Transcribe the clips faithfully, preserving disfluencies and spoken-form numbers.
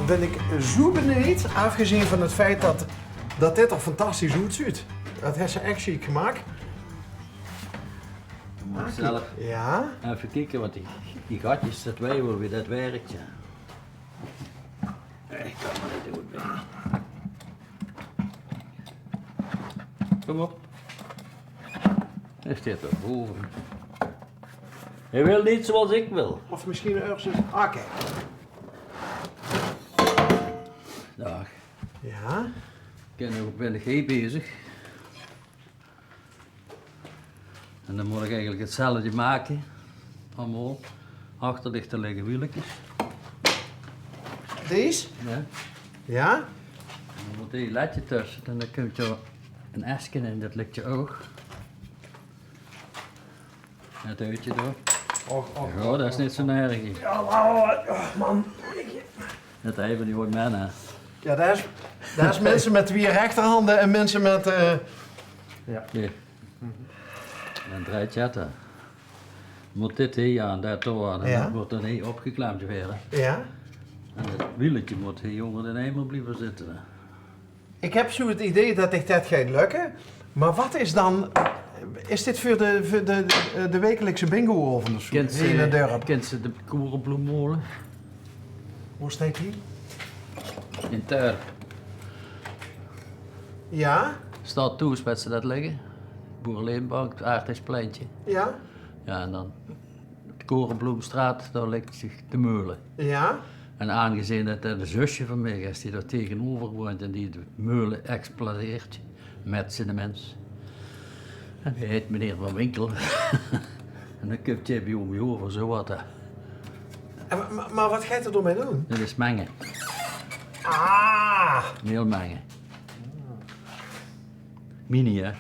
Bin ik zoe beneejd, aafgezeen van 't feit dat, dat dit d'r fantastisch oetzuut. Dat hes se ech sjiek gemaak. Dan mót ik zelf effe kieke, want die, die gatjes, dat weit waal wie dat werk, jao. Ik kan 't neet good. Kóm op. Hae steit d'r bove. Hae wil neet zoeas ik wil. Of misschien örges. Ah, kiek. Daag. Jao? Ik bin nog, bin ik hie bezig. En dan mót ik eigelik 'tzelfde make. Allemaol. Achter dich te ligke wielekes. Dees? Jao. Jao? En dan mót hie e letje tösse en dan kump d'r e eske in, dat lik d'r ouch. 't Huidje door. Och, och, jao, och, dat is och, neet zoe erg. Jao, man. Dat haet me neet ooit menne. Jao, dat is, dat is minse mit twieë rechterhande en minse mit, eh, jao. Nae. Dan drejt 't, hè. Mót dit hie aan, dat dao aan. En jao, dat mót dan hie opgeklemp waere. Jao. En 't wieletje mót hie ónger d'n eimer blieve zitte, hè. Ik heb zoe 't idee dat dich dat geit lökke. Maar wat is dan, is dit veur de, veur de, eh, de wekelikse bingo-aovend of zoe? Kins se, in 't dörp? Kins se de Koerenbloemmole? Wo steit die? In Tuil. Jao? Stad thoes, wets se dat ligke? Boerenleenbank, 't Aardhuispleintje. Jao? Jao, en dan de Koerenbloemstraat, dao lik zich de meule. Jao? En aangezeen dat 't zusje van mich is die dao tegenover woeënt en die de meule exploiteert mit zien mins. En dae heit meneer Van Winkel. En dan kump dae bie mich euver, zoe wat, hè. En, maar, maar wat geit d'r dao mit doon? Dat is menge. Ah! Meel menge. Mini, hè.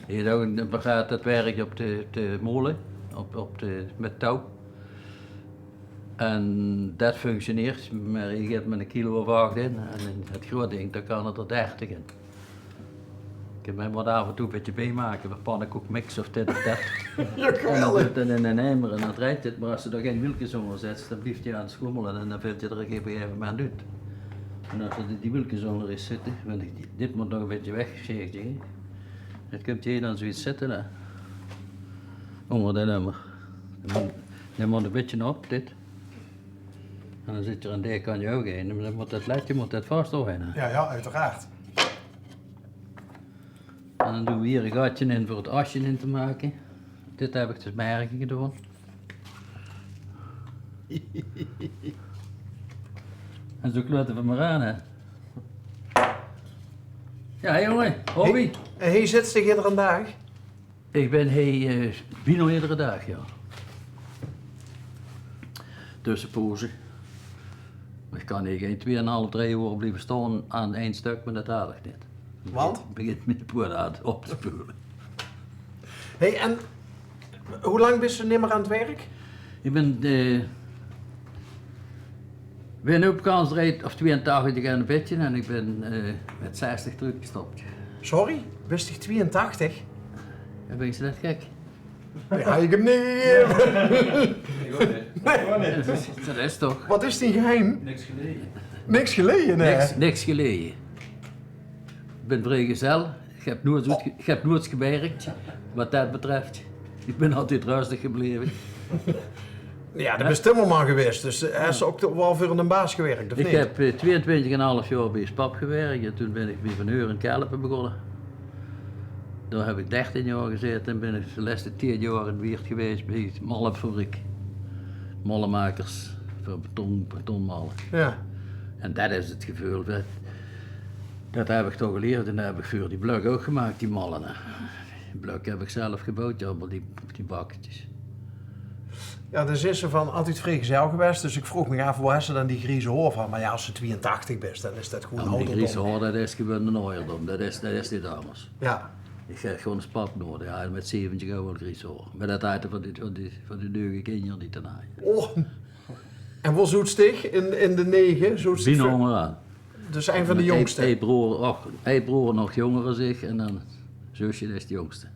Hae heit ouch 'n apparaat dat werk op de, de meule, op, op de, mit touw. En dat functioneert, maar hae geit mit 'n kilo of ach in. En in 't groeët dink, dao kan 't d'r dertig in. Ik kin mich wat aaf en toe 'n bietje biemake, 'n pannekoekmix of dit of dat. Jao, geweldig. En dan doot 't in 'nen eimer en dan drejt 't. Maar as se d'r gein wielkes ónger zets, dan blief 't aan 't sjoemele en dan vilt 't d'r op 'n gegaeve moment oet. En as d'r die, die wielkes ónger is zitte, want ik, dit mót nog 'n bietje weg, zeg ik. 't Kump hie dan zoeiets zitte, hè. Ónger d'n eimer. Dan mót, dan mót 'n bietje op, dit. En dan zit d'r aan dae kantj ouch ein. En dan mót dat letje, mót dat vas dao-in, hè. Jao, jao, oeteraard. En dan doon we hie e gatje in veur 't asje in te make. Dit heb ik dus merke gedoon. En zoe kleuter we maar aan, hè. Jao, jonge, hobby. Hie, en hie zits dich iedere daag? Ik bin hie, eh, bienao iedere daag, jao. Tössepoze. Maar ik kan hie gein twieënhalf, drie oer blieve staon aan ein stök, maar dat haal ik neet. Want? Dan begint mien poot aan op te speule. Hey, en hoe lang bis se nimmer aan 't werk? Ik bin, eh, bin op kans reed of twieëntachtig en 'n bietje en ik bin, eh, mit zestig trökgestop. Sorry, bis dich twieëntachtig? Jao, bin ik zo net gek? Dae had ik 'm neet gegaeve. Ik ouch neet. Ik ouch neet. Dat is, dat is toch. Wat is dien geheim? Niks geleje. Niks geleje, hè? Niks, niks geleje. Ik bin vriegezel. Ik heb noeit, ik heb noeit gewerkt, wat dat betreft. Ik bin altied rustig gebleve. Jao, de bis timmerman gewaes, dus, eh, hes se ouch waal veur 'ne baas gewerkt, of neet? Ik heb, eh, twieëntwintig en 'n half jaor bie 's pap gewerkt en toen bin ik bie Van Heuren Kelpen begonne. Dao heb ik dertien jaor gezaete en bin ik de leste tieën jaor in Wieërt gewaes bie de mollefabriek. Mollemakers veur beton, betonmolle. Jao. En dat is 't geveul, dat, dat heb ik toch gelierd en dat heb ik veur die Blök ouch gemaak, die molle, hè. Die Blök heb ik zelf geboewd, jao, maar die, die bakketjes. Jao, dan zis se van altied vriegezel gewaes, dus ik vroog mich aaf, wo hes se dan die grieze haor van? Maar jao, as se twieëntachtig bis, dan is dat gewoen ouderdom. Jao, maar die grieze haor, dat is gewoen 'nen ouderdom. Dat is, dat is neet angers. Jao. Ik heb gewoen 'ne spak nodig. Jao, mit zeventig heb ik waal gries haor. Maar dat haet van die, van die, van die neuge kinjer neet te naaie. Oh. En wo zoets dich in, in de nege? Zoets dich... Bienao óngeraan. Dus ein van de jóngste? Ein, ein broor, och, ein broor nog jónger es ik en dan zusje, dat is de jóngste.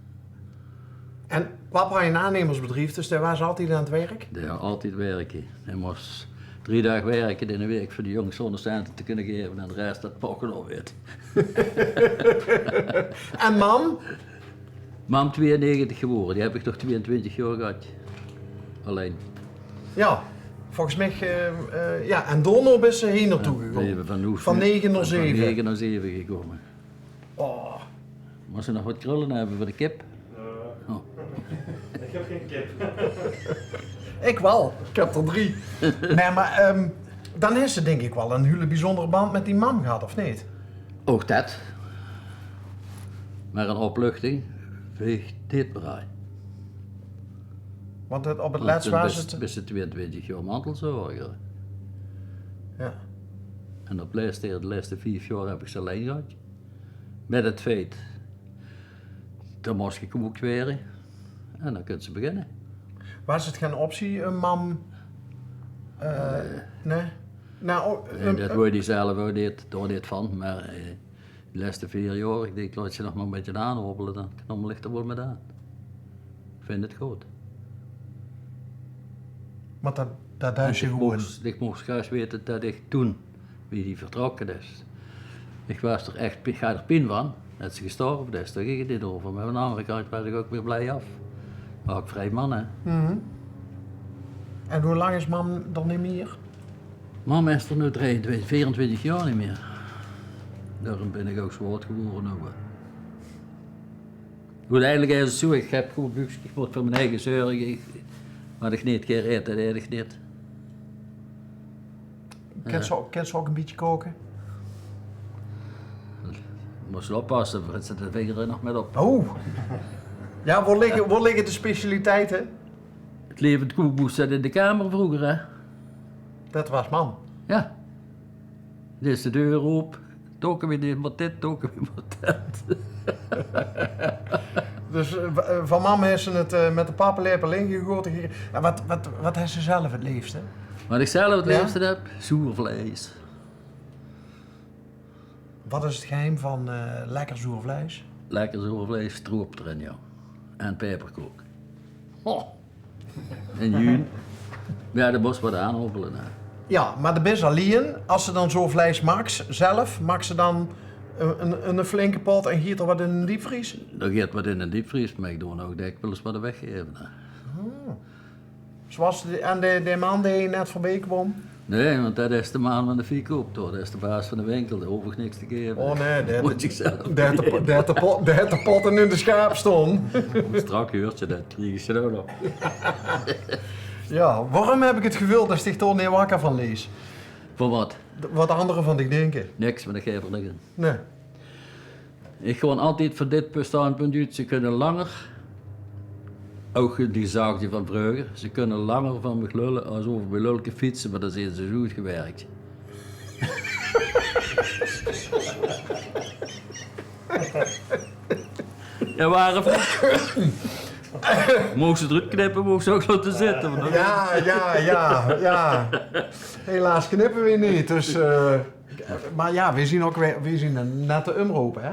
En pap had 'n aannemersbedrief, dus dae waas altied aan 't werk? Dae had altied werk. Hae mós Drie daag werke in de week veur de jónges zónger cente te kinne gaeve en de res, dat pakke op wit. En mam? Mam tweeënnegentig gewore, die höb ich nog tweeëntwintig jaor gehad. Allein. Ja, volges mich, eh, eh, ja, en daonao bis se hie naotoe gekómme. Van nege nao zeve. Van nege nao zeve gekómme. Oh. Mós se nog wat krölle höbbe veur de kip? Oh. Ich höb gein kip. Ich waal. Ich höb d'r drie. Nae, mer, ehm, dan höbs se dink ich waal 'n hiel bezunjere band mit die mam gehad, of neet? Ouch det. Mer 'n opluchting, veeg dit mer aan. Want 't, op 't lèts waas 't, bis se tweeëntwintig jaor mantelzorger. Ja. En op lèste, de lèste vief jaor höb ich ze allein gehad. Mit 't feit, d'r mós gekókd waere. En dan kóns se beginne. Waas 't gein optie, 'n mam, eh, nae? Nae, det wou die zelf ouch neet, dao neet van, mer, eh, de lèste veer jaor, ich dink, laot ze nog mer 'n bietje aanhobbele, dan knómmel ich d'r waal mit aan. Ich vinj 't good. Want det, det deis se gewoon. Ich mós, ich mós gaar weite det ich toen, wie die vertrokke is, ich waas d'r ech, ich haw d'r pien van det ze gestorve is. Dao ging 't neet euver. Mer aan de anger kantj waas ich ouch weer blie aaf. Waas ouch vrie man, hè. En wie lang is mam d'r neet mier? Mam is d'r noe drieëntwintig, veerentwintig jaor neet mier. Daorum bin ich ouch zwaor gewore noe. Oeteindelik is 't zoe, ich höb good buukske, ich mót veur mien eige zörge. Ich, wat ich neet geer aet, det aet ich neet. Kins se ouch, kins se ouch 'n bietje kaoke? Mós se oppasse, want se de vinger d'r nog mit op. Oh! Ja, wo ligke, wo ligke de specialiteite? 't Levend kookbook zaat in de kamer vreuger, hè? Det waas mam. Ja. Deis de deur ope, toch weer dit, mer dit, toch weer mer det. Dus, eh, va-, eh, van mam is ze 't, eh, mit de paplepel ingegote gekrege. En wat, wat, wat höbs se zelf 't leefste? Wat ich zelf 't leefste höb? Zoer vleis. Wat is 't geheim van, eh, lekker zoer vleis? Lekker zoer vleis, stroop d'rin, ja. En peperkook. Ho! En juun. Ja, de mós wat aanhobbele, hè. Ja, mer de bis allein. As se dan zoe vleis maaks, zelf, maaks se dan 'n, 'n, 'n flinke pot en giet d'r wat in de diepvries? D'r giet wat in de diepvries, mer ich doon ouch dèkwils wat weggaeve, hè. Oh. Zoeas de, en de, de man dae net veurbie kwaam? Nae, want det is de man van de verkoup, toch. Det is de baas van de winkel, dae hoof ich niks te gaeve. Oh nae, dae haet de, dae haet de po-, dae haet de potte in de sjaap staon. Strak huurtje, det kriege ze ouch nog. Ja, waorum höb ich 't geveul det se dich dao neet wakker van lees? Van wat? Wat andere van dich dinke. Niks, mer ich gaef d'r niks in. Nae. Ich gaon altied van dit standpunt oet, ze kinne langer, ouch die gezag van vreuger, ze kinne langer van mich lulle as euver mien lulke fietse, mer dan zeen ze zoe oetgewerk. Ja, waorum? Moogs se 't d'roet knippe, moogs se ouch laote zitte. Ja, ja, ja, ja. Helaas knippe we neet, dus, eh, mer ja, we zien ouch, we, we zien 'n nette umroop, hè?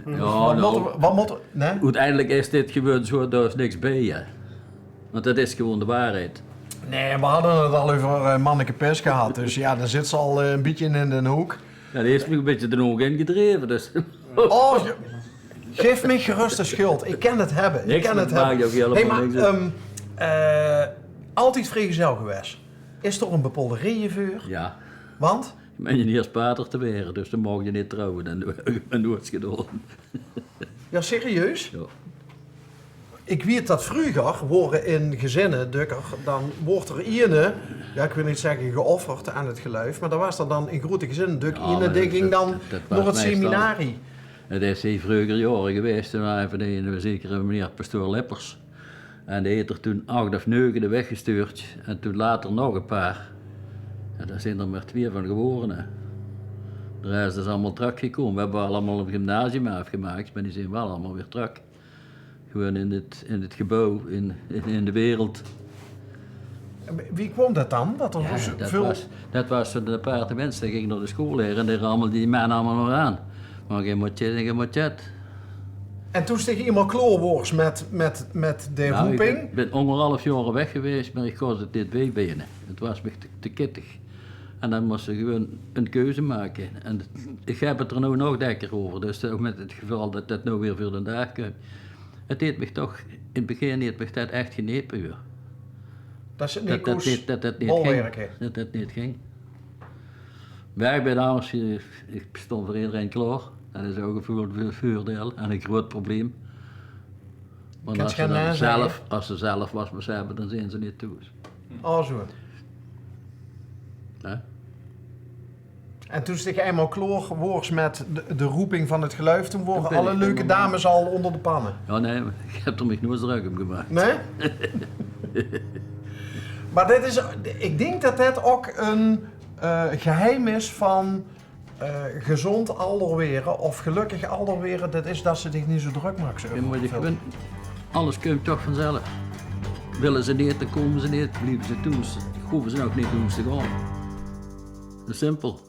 Ja, dus wat mótte we, wat mótte we, nae? Oeteindelik is dit gewoon zoe, dao is niks bie, hè. Want det is gewoon de waorheid. Nae, we hadde 't al euver, eh, Manneke Pis gehad, dus ja, dan zit ze al, eh, 'n bietje in den hook. Ja, die haet mich 'n bietje den hook ingedreve, dus. Oh, ja. Gaef mich gerös de schuld. Ich kin 't höbbe. Ich kin 't höbbe. Hey, mer, ehm, eh, altied vriegezel gewaes. Is d'r 'n bepaalde reje veur? Ja. Want? Mer doe haes pater te waere, dus dan moogs se neet trouwe en, en doe haes gedaon. Ja, serieus? Ja. Ich weit det vreuger woort in gezinne dökker, dan woort d'r eine, ja, ich wil neet zègke geofferd aan 't geluif, mer dao waas d'r dan in groete gezinne dök eine dae ging dan nao 't seminarie. 't Is hie vreuger jaore gewaes, toen waas d'r eine, zekere meneer pastoor Lippers. En dae haet d'r toen ach of neuge weggestuurd. En toen later nog e paar. En dao zeen d'r mer twieë van gewore, hè. De res is allemaol trök gekómme. We höbbe allemaol 't gymnasium aafgemaak, mer die zeen waal allemaol weer trök. Gewoon in 't, in 't gebouw, in, in, in de wereld. En wie kwaam det dan? Det d'r zoeväöl... Ja, det waas, det waas 'n aparte mins, dae ging nao de school haer en dae rammelde die man allemaol mer aan. Maak gein motjet en gein motjet. En toen se emes klaor woors mit, mit, mit de roeping? Nou, ich bin, bin óngerhalf jaor weg gewaes, mer ich kós 't neet biebeine. 't Waas mich te, te kittig. En dan mós se gewoen ein keuze make. En ich höb 't d'r noe nog dèkker euver, dus ouch mit 't geval det det noe weer veur d'n daag kump. 't Heet mich toch, in 't begin heet mich det ech genepe, huur. Det se 't neet kós bolwerke. Det det neet ging. Mer ich bin angers, ich stóng veur ederein klaor. Det is ouch ein veurdeil en ein groeat probleem. Want es se zelf, es se zelf waas mós höbbe, dan zeen ze neet thoes. O, zoe. Hè? En toen se einmaol klaor woors mit de, de roeping van 't geluif, toen wore alle leuke dames al ónger de panne. Jao, nae, ich höb d'r mich noeats drök óm gemaak. Nae? Mer dit is, ich dink det det ouch ein, eh, geheim is van, eh, gezónd alder waere of gelökkig alder waere. Det is det se dich neet zoe drök maaks euver. Alles kump toch vanzelf. Wille ze neet, dan kómme ze neet. Blieve ze thoes, hove ze ouch neet thoes te gaon. Simpel.